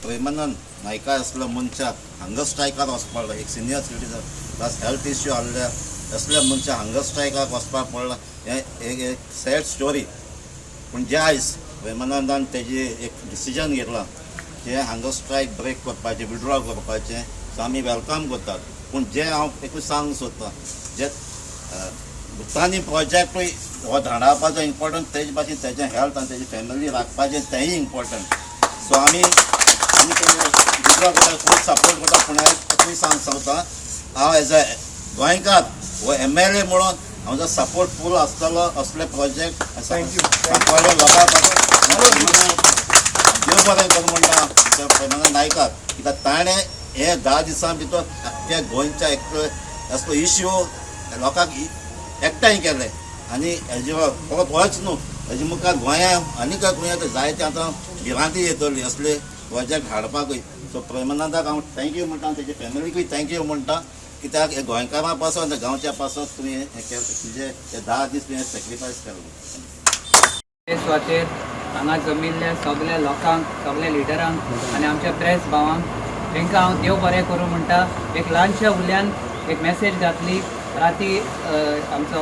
प्रेमानंद नायका असल्या मनशाक हंगर स्ट्रायकार वचपाक पडला. एक senior citizen plus health issue आहल्या असल्या मनशाक हंगर स्ट्रायकाक वचपाक पडला, हें एक सॅड स्टोरी. पूण जे आयज प्रेमानंदान तेजी एक डिसिजन घेतलां, जे हंगर स्ट्रायक ब्रेक करपाचें, विड्रॉ करपाचें, सो आमी welcome करतात. पूण जे हांव एकूच सांगूंक सोदतां, जे भुतानी प्रोजेक्टूय हो धाडावपाचो इम्पॉर्टंट, तेजे भाशेन तेजें हेल्थ आनी तेजी फॅमिली राखपाचें तेंय इम्पॉर्टंट. सो आमी ते विड्रॉ करता, फूल सपोर्ट करता. पूण एकूय सांग सांगता हांव, एज अ गोंयकार हो एमएलए म्हणून हांव सपोर्ट फूल आसतलो असले प्रोजेक्ट सांकवाळे लोकां पासून. देव बरें करूं म्हणटा आमच्या प्रेमानंद नायकाक, कित्याक ताणें हे 10 दिसां भितर आख्ख्या गोंयच्या एक असलो इश्यू लोकांक एकठांय केले. आनी हेजे फकत होच न्हू, हेजे मुखार गोंया आनी काय गोंयांत जायते आतां भिरांती येतली असले प्रोजेक्ट हाडपाकूय. सो प्रेमानंदाक हांव thank you म्हणटा आनी तेजे फॅमिलीकूय thank you म्हणटा, कित्याक हे गोंयकारां पासत, गांवच्या पासत तुमी हें केलें, तुजे हे 10 दीस तुवें सॅक्रिफायस केलो. हे सुवातेर हांगा जमिल्ल्या सगल्या लोकांक, सगल्या लिडरांक आनी आमच्या प्रेस भावांक, तांकां हांव देव बरें करूं म्हणटा. एक ल्हानशा उल्यान एक मॅसेज घातली. राती आमचो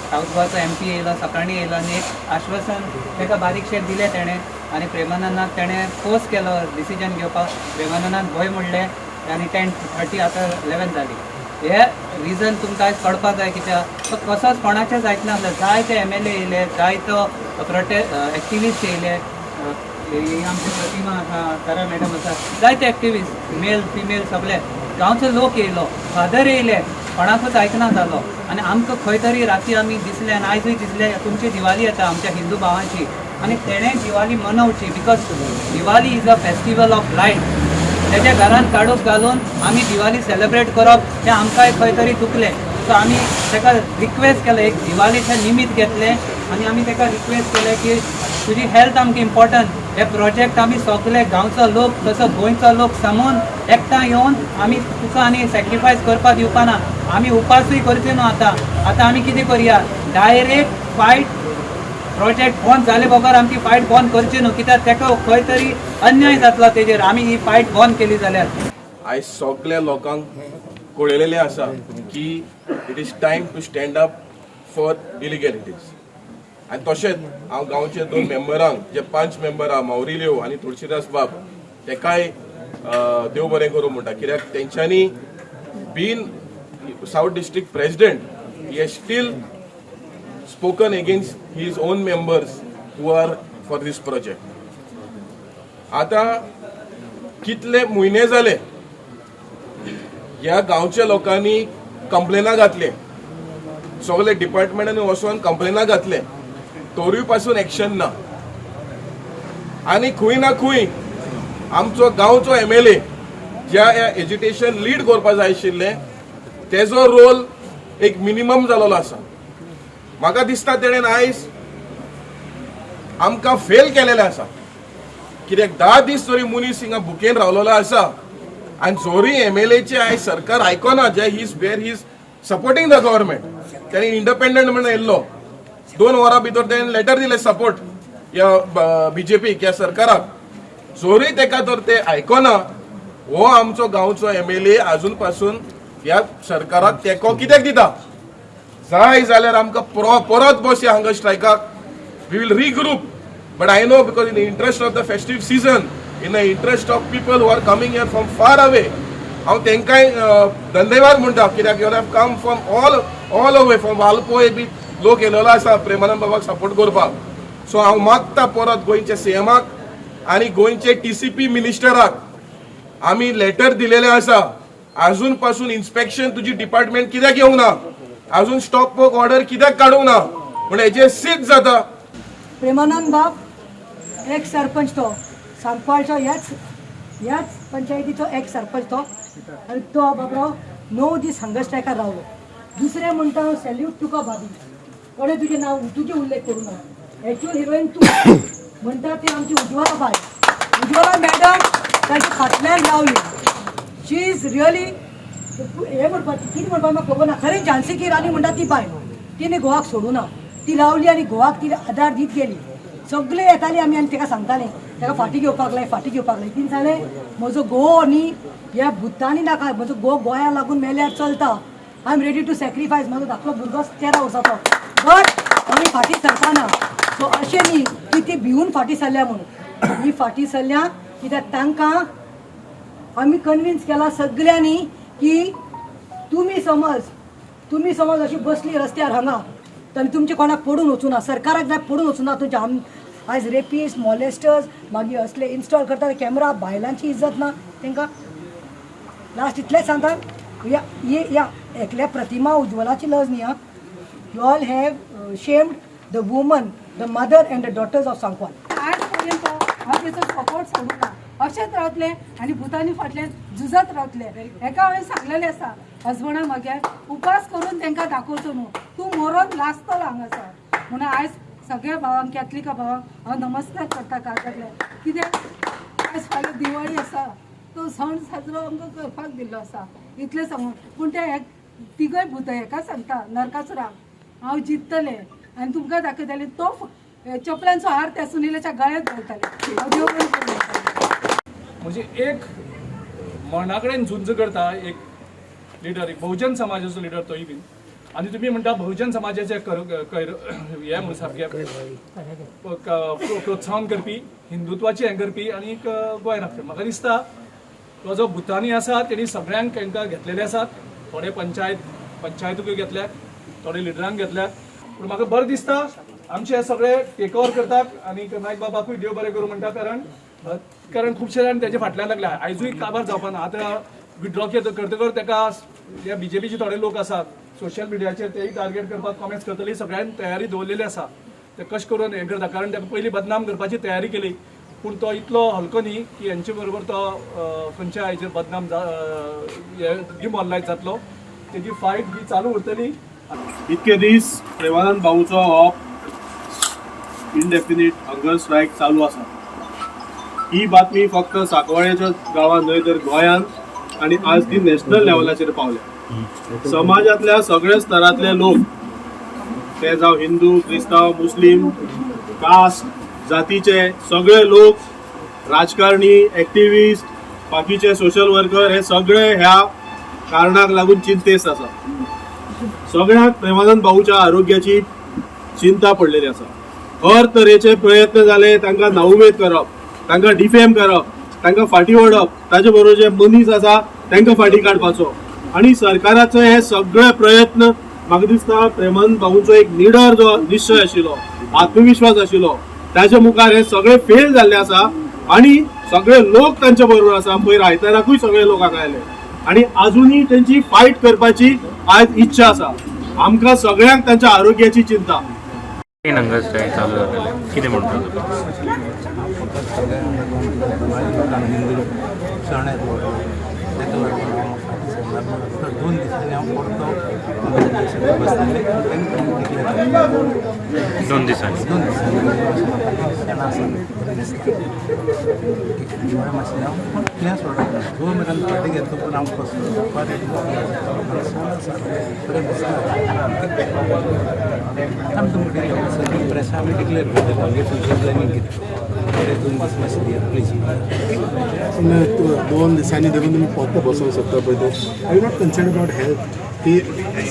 सावथ गोवाचो एमपी येयलो, सकाळीं येयलो आनी एक आश्वासन ताका बारीकशें दिलें तेणें आनी प्रेमानंदाक तेणें फोर्स केलो डिसिजन घेवपाक. प्रेमानंदान भंय म्हणलें आनी 10:30, आतां 11 जाली. हे रिजन तुमकां आयज कळपाक जाय, कित्याक तो कसोच कोणाचेंच आयकनासलो. जायते एमएलए येयले, जायतो प्रोटे एक्टिविस्ट येयले. ही आमची प्रतिमा आसा, तारा मॅडम आसा, जायते एक्टिविस्ट, मेल फिमेल, सगळे गांवचो लोक येयलो, फादर येयले, कोणाकूच आयकना जालो. आनी आमकां खंय तरी राती आमी दिसले आनी आयजूय दिसले, तुमची दिवाळी येता आमच्या हिंदू भावांची आनी तेणें Diwali मनोवची, because Diwali is a festival of light. तेच्या घरान काडूस घालून आमी दिवाळी सेलिब्रेट करप हें आमकांय खंय तरी चुकलें. सो आमी ताका रिक्वेस्ट केलें, एक दिवाळीचें निमीत घेतलें आनी आमी ताका रिक्वेस्ट केलें की तुजी हेल्थ आमकां इम्पॉर्टंट. हे प्रोजेक्ट आमी सगळे गांवचो लोक तसो गोंयचो लोक समोन एकठांय येवन आमी तुका आनी सॅक्रिफायस करपाक दिवपाना. आमी उपासूय करचे न्हू. आतां आतां आमी कितें करया? डायरेक्ट फायट, प्रोजेक्ट बंद जाले बगर आमची फायट बंद करची न्हू, कित्याक ताका खंय तरी अन्याय जातलो तेजेर आमी ही फायट बंद केली जाल्यार. आयज सगळ्या लोकांक कळयलेलें आसा की it is time to stand up for illegalities. आनी तशेंच हांव गांवचे दोन मेंबरांक, जे पांच मेंबर आहा, मावरिल्यो आनी तुळशीदास बाब, तेकाय देव बरें करूं म्हणटा, कित्याक तेंच्यांनी been South District President, he has still spoken against his own members who are for this project. आता कितले म्हयने जाले ह्या गांवच्या लोकांनी कंप्लेना घातले, सगळे डिपार्टमेंटांनी वचोन कंप्लेना घातले, तोरूय पासून एक्शन ना. आनी खंय ना खंय आमचो गांवचो एमएलए ज्या ह्या एजिटेशन लीड करपा जाय आशिल्लें, तेजो रोल एक मिनिमम जालोलो आसा. म्हाका दिसता तेणेन आयज आमकां फेल केलेलें आसा, कित्याक 10 दीस जरी मनीस हिंगा भुकेन रावलेलो आसा आनी जोरी एमएलएचे आयज सरकार आयकना, जे he's where he's supporting the government. तेणी इंडिपेंडंट म्हणून येयल्लो, 2 वरां भितर तेणें लेटर दिलें सपोर्ट ह्या बीजेपीक, ह्या सरकाराक. जोरी तेका तर ते आयकना, हो आमचो गांवचो एमएलए अजून पासून ह्या सरकाराक तेंको कित्याक दिता? जाय जाल्यार आमकां परत बसया हांगा स्ट्रायकाक. We will regroup, but I know because in the interest of the festive season, in the interest of people who are coming here from far away, हांव तांकांय धन्यवाद म्हणटा, कित्याक you have come from all away from Valpoi बी लोक येयलेलो आसा प्रेमानंद बाबाक support करपाक. So हांव मागता परत गोंयच्या सीएमाक आनी गोंयचे टीसीपी मिनिस्टराक, आमी लेटर दिलेले आसा, अजून पासून इन्स्पेक्शन तुजी डिपार्टमेंट कित्याक येवंक ना? अजून स्टॉप वर्क ऑर्डर कित्याक काडूंक ना? पूण हेजे सिद्ध जाता. प्रेमानंद बाब एक सरपंच तो सांकवाळचो, ह्याच ह्याच पंचायतीचो एक सरपंच तो आनी तो बाबडो 9 दीस हंगर स्ट्रायकार रावलो. दुसरें म्हणटा हांव सॅल्यूट तुका भाभी, कोणें तुजें नांव, तुजें उल्लेख करूं ना, एक्चुअल हिरोईन तूं म्हणटा ती आमची उज्वला बाय, उज्वला मॅडम ताच्या फाटल्यान रावली. शी is really हें म्हणपाचें कितें म्हणपाक म्हाका खबर ना. खरें झांसी की राणी म्हणटा ती बायल, तिणें घोवाक सोडूं ना, ती रावली आनी घोवाक ती आदार दीत गेली. सगळे येताली आमी आनी ताका सांगताले. ताका फाटीं घेवपाक लाय, फाटीं घेवपाक लाय. कितें जालें, म्हजो घोव न्ही ह्या भुतांनी नाका, म्हजो घोव गोंया लागून मेल्यार चलता, I am ready to sacrifice. म्हजो धाकलो भुरगो 13 वर्साचो, बट आमी फाटीं सरपाना. सो अशें न्ही की ती भिवून फाटीं सरल्या म्हणून. ही फाटीं सरल्या कित्याक तांकां आमी कन्विन्स केला सगल्यांनी की तुमी समज अशी बसली रस्त्यार हांगा आनी तुमचे कोणाक पडून वचूना, सरकाराक जाय पडून वचूना तुमच्या. आम आयज रेपिस्ट, मॉलेस्टर्स, मागीर असले इन्स्टॉल करतात कॅमेरा, बायलांची इज्जत ना तांकां. लास्ट इतलेंच सांगता, या या एकल्या प्रतिमा उज्वलाची लज न्ही. आं, you all have shamed the woman, the mother and the daughters of Sancoale. आज पर्यंत हांव तेचो सपोर्ट सोडूंक ना. अशेंच रावतलें आनी भुतांनी फाटल्यान झुजत रावतलें. हेका हांवें सांगलेलें आसा, हजबंडा म्हगे उपास करून तांकां दाखोवचो न्हू, तूं मरोन लासतलो हांगासर म्हणून. आयज सगळ्या भावांक, कॅथलिका भावांक हांव नमस्कार करता काळजांतल्यान, कित्याक आयज फाल्यां दिवाळी आसा, तो सण साजरो आमकां करपाक दिल्लो आसा. इतलें सांगून पूण ते तिगय भुतां हेका सांगता, नरकासुराक हांव जिखतलें आनी तुमकां दाखयतलें. तो चपलांचो हार त्या सुनिलाच्या गळ्यात घालताले. हांव देव बरें करूं. म्हणजे एक मरणा कडेन झुंज करता एक लिडर, एक बहुजन समाजाचो लिडर तोय बीन. आनी तुमी म्हणटा बहुजन समाजाचे कर हे म्हणून सारके प्रोत्साहन करपी, हिंदुत्वाचें हें करपी आनी एक गोंय राखपी. म्हाका दिसता तो जो भुतानी आसा तेणी सगळ्यांक तांकां घेतलेले आसात. थोडे पंचायतूय घेतल्यात, थोडे लिडरांक घेतल्यात. पूण म्हाका बरें दिसता आमचे हे सगळे टेक ओवर करतात आनी नायक बाबाकूय देव बरें करूं म्हणटा, कारण कारण खुबशे जाण तेजे फाटल्यान लागले. आयजूय काबार जावपाना. आतां विड्रॉ करतकर ताका हे बीजेपीचे थोडे लोक आसात सोशल मिडियाचेर, तेय टार्गेट करपाक कॉमेंट्स करतली. सगळ्यांनी तयारी दवरलेली आसा, ते कशें करून हें करता, कारण ताका पयलीं बदनाम करपाची तयारी केली. पूण तो इतलो हलको न्ही की हेंचे बरोबर तो खंयच्या हेजेर बदनाम डिमॉरलायज जातलो. तेजी फायट ही चालू उरतली. इतके दीस प्रेमानंद भाऊचो हो इनडेफिनीट हंगर स्ट्रायक चालू आसा. ही बातमी फक्त सांकवाळेच्या गांवांत न्हय तर गोंयांत आनी आज ती नॅशनल लेवलाचेर पावल्या. समाजांतल्या सगळ्या स्तरांतले लोक, ते जावं हिंदू, क्रिस्तांव, मुस्लीम, कास्ट, जातीचे सगळे लोक, राजकारणी, एक्टिविस्ट, बाकीचे सोशल वर्कर, हे सगळे ह्या कारणाक लागून चिंतेस्त आसा. सगळ्यांक प्रेमानंद भाऊच्या आरोग्याची चिंता पडलेली आसा. हर तरेचे प्रयत्न जाले तांकां नाउमेद करप, तांकां डिफेम करप, तांकां फाटीं ओडप, ताजे बरोबर जे मनीस आसा तांकां फाटीं काडपाचो आनी सरकाराचो हे सगळे प्रयत्न, म्हाका दिसता प्रेमानंद भाऊचो एक निडर जो निश्चय आशिल्लो, आत्मविश्वास आशिल्लो, ताच्या मुखार हे सगळे फेल जाल्ले आसा आनी सगळे लोक तांच्या बरोबर आसा. पयर आयताराकूय सगळे लोक हांगा आयले आनी अजूनय तेंची फायट करपाची आज इच्छा आसा. आमकां सगळ्यांक तांच्या आरोग्याची चिंता. हंगर स्ट्रायक चालू जालेले, कितें म्हणटा तुका? सगळ्यांक हिंदू सण येतलो, ताका लागून हांव फाटीं सरना. पूण 2 दिसांनी हांव परतो बसतलें, डिक्लेर. 2 दिसांनी? 2 दिसांनी. सण आसा, बरें दिसता. दिवाळी मातशें हांव पूण हें सोडना. जो मेरेन फाटीं घेतलो पूण हांव कसलो रेडी. सण आसा, बरें दिसता. आमी तुमकां सगळी प्रेसा आमी डिक्लेर करतले. आमगे फ्युचर प्लॅनिंग कितें बरें, 2 दीस मातशें दियात प्लीज. 2 दिसांनी धरून तुमी पोत्ते बसोंक शकता पळय ते. I not concern about health की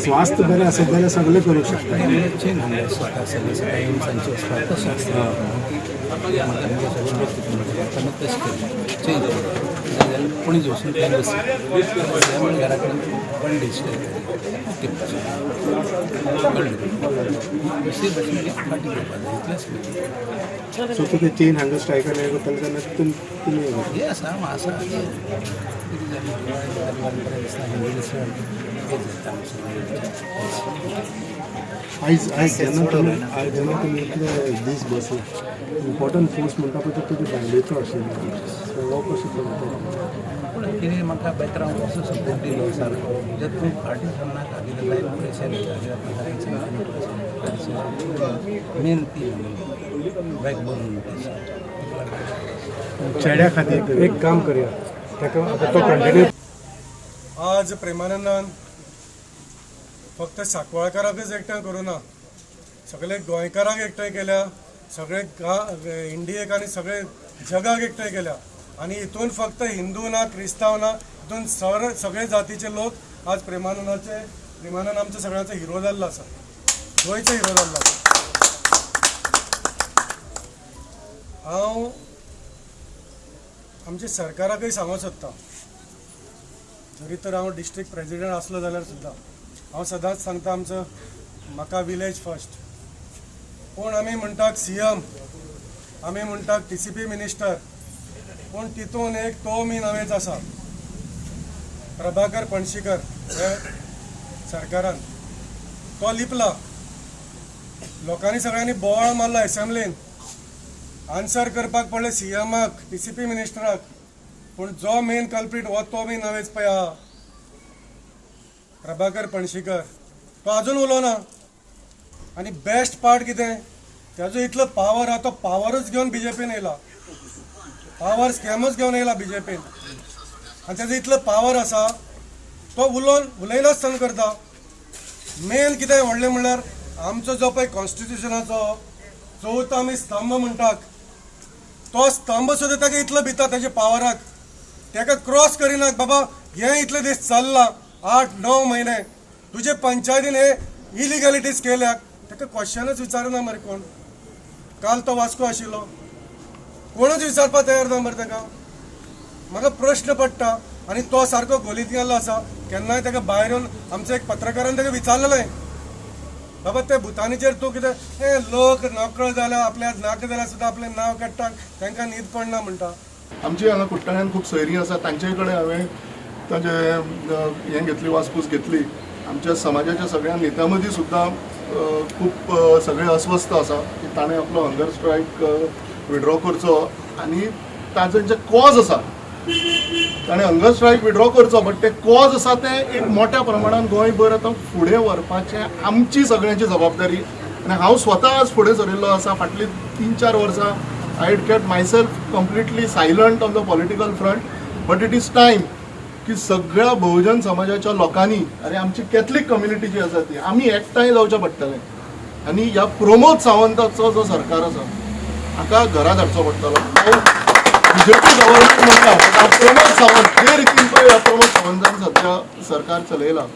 स्वास्थ्य बरें आसत जाल्यार सगळें करूंक शकता. चेन हंगर स्ट्रायक सगळें सकाळी येवन सांजचे वचपाक तशें आसता. म्हाका आमगे सगळे लोक कितें म्हणटा, आमी तशें केलें. चेंज जालें जाल्यार पणजे वचून थंय बसलें म्हण घरा कडेन वन डे स्टे ओके, कळ्ळें. बशी बसून फाटीं घेवपाक जाय इतलेंच. सो तुका चेन हंगर स्ट्रायकार हें करतले तेन्ना तुमी हें करता. हें आसा, हांव आसा. कितें जालें, दिवाळी बरें दिसता. हिंदू सण हें जाता आमचें. आयज जेन्ना तुमी इतले दीस बसले, इम्पॉर्टंट फोर्स म्हणटा पळय तो तुजे बायलेचो आशिल्लो, सो हो कसो चलता? पूण तिणें म्हाका बेतरांव असो सपोर्ट दिलो सारको, म्हणजे तूं फाटीं सरनाका, कित्याक लायफ प्रेशर येता, कित्याक प्रेशर मेन ती बॅकबोन. चेड्या खातीर एक काम करया, ताका आतां तो कंटिन्यू आज प्रेमानंदान फक्त सांकवाळकाराकच एकठांय करूं ना, सगळे गोंयकारांक एकठांय केल्या, सगळे इंडियेक आनी सगळे जगाक एकठांय केल्या. आनी हितून फक्त हिंदू ना, क्रिस्तांव ना, हितून सर सगळे जातीचे लोक आज प्रेमानंदाचे, प्रेमानंद आमच्या सगळ्यांचो हिरो जाल्लो आसा, गोंयचो हिरो जाल्लो आसा. हांव आमच्या सरकाराकय सांगूंक सोदतां, जरी तर हांव डिस्ट्रिक्ट प्रेजिडेंट आसलो जाल्यार सुद्दां हांव सदांच सांगता, आमचो म्हाका विलेज फर्स्ट. पूण आमी म्हणटात सीएम, आमी म्हणटात टीसीपी मिनिस्टर, पूण तितून एक तो मी नवेच आसा, प्रभाकर पणशीकर. हे सरकारान तो लिपला. लोकांनी सगळ्यांनी बोवाळ मारलो एसेंब्लीन, आन्सर करपाक पडलें सीएमाक, टीसीपी मिनिस्टराक. पूण जो मेन कल्प्रीट हो तो मी नवेच पळय आहा, प्रभाकर पणशीकर, तो अजून उलोवना. आनी बेस्ट पार्ट कितें, ताजो इतलो पावर आहा, तो पावरूच घेवन बीजेपीन येयला, पावर स्कॅमूच घेवन येयला बीजेपीन. आनी ताजो इतलो पावर आसा, तो उलोवन उलयनासतना करता. मेन कितें व्हडलें म्हणल्यार, आमचो जो पळय कॉन्स्टिट्युशनाचो चवथो आमी स्तंभ म्हणटात, तो स्तंभ सुद्दां ताका इतलो भिता ताच्या पावराक, ताका क्रॉस करिनात. बाबा, हे इतले दीस चल्लां, 8-9 म्हयने तुजे पंचायतीन हे इलिगॅलिटीज केल्यात, ताका क्वेश्चनच विचारना मरे कोण. काल तो वास्को आशिल्लो, कोणूच विचारपाक तयार ना मरे ताका. म्हाका प्रश्न पडटा. आनी तो सारको गोलीत गेल्लो आसा. केन्नाय ताका भायर येवन आमच्या एक पत्रकारान ताका विचारलेलें, बाबा, ते भुतानीचेर तूं कितें, हे लोक नकळ जाल्या, आपल्या नाका जाल्यार सुद्दां आपलें नांव काडटा, तांकां न्हीद पडना म्हणटा. आमची हांगा कुट्टाळ्यान खूब सोयरीं आसा, तांचे कडेन हांवें ताजे हें घेतली, वासपूस घेतली. आमच्या समाजाच्या सगळ्या नेत्यां मदीं सुद्दां खूब सगळे अस्वस्थ आसा की ताणें आपलो हंगर स्ट्रायक विड्रॉ करचो आनी ताजो जे कॉज आसा, ताणें हंगर स्ट्रायक विड्रॉ करचो, बट ते कॉज आसा ते एक मोठ्या प्रमाणान गोंयभर आतां फुडें व्हरपाचें आमची सगळ्यांची जबाबदारी. आनी हांव स्वता आज फुडें सरिल्लो आसा. फाटलीं 3-4 वर्सां I had kept myself completely silent on the political front, but it is time की सगळ्या बहुजन समाजाच्या लोकांनी आनी आमची कॅथलीक कम्युनिटी जी आसा ती आमी एकठांय जावचें पडटलें आनी ह्या प्रमोद सावंताचो जो सरकार आसा हाका घरा धाडचो पडटलो. हांव बीजेपी गव्हर्मेंट म्हणटा, बट हांव प्रमोद सावंत जे रितीन पळय ह्या प्रमोद सावंतान सद्या सरकार चलयलां,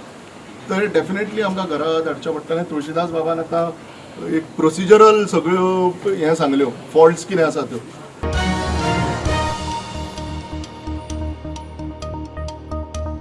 तर डेफिनेटली आमकां घरा धाडचें पडटलें. तुळशीदास बाबान आतां एक प्रोसिजरल सगळ्यो हें सांगल्यो, फॉल्ट्स कितें आसा त्यो.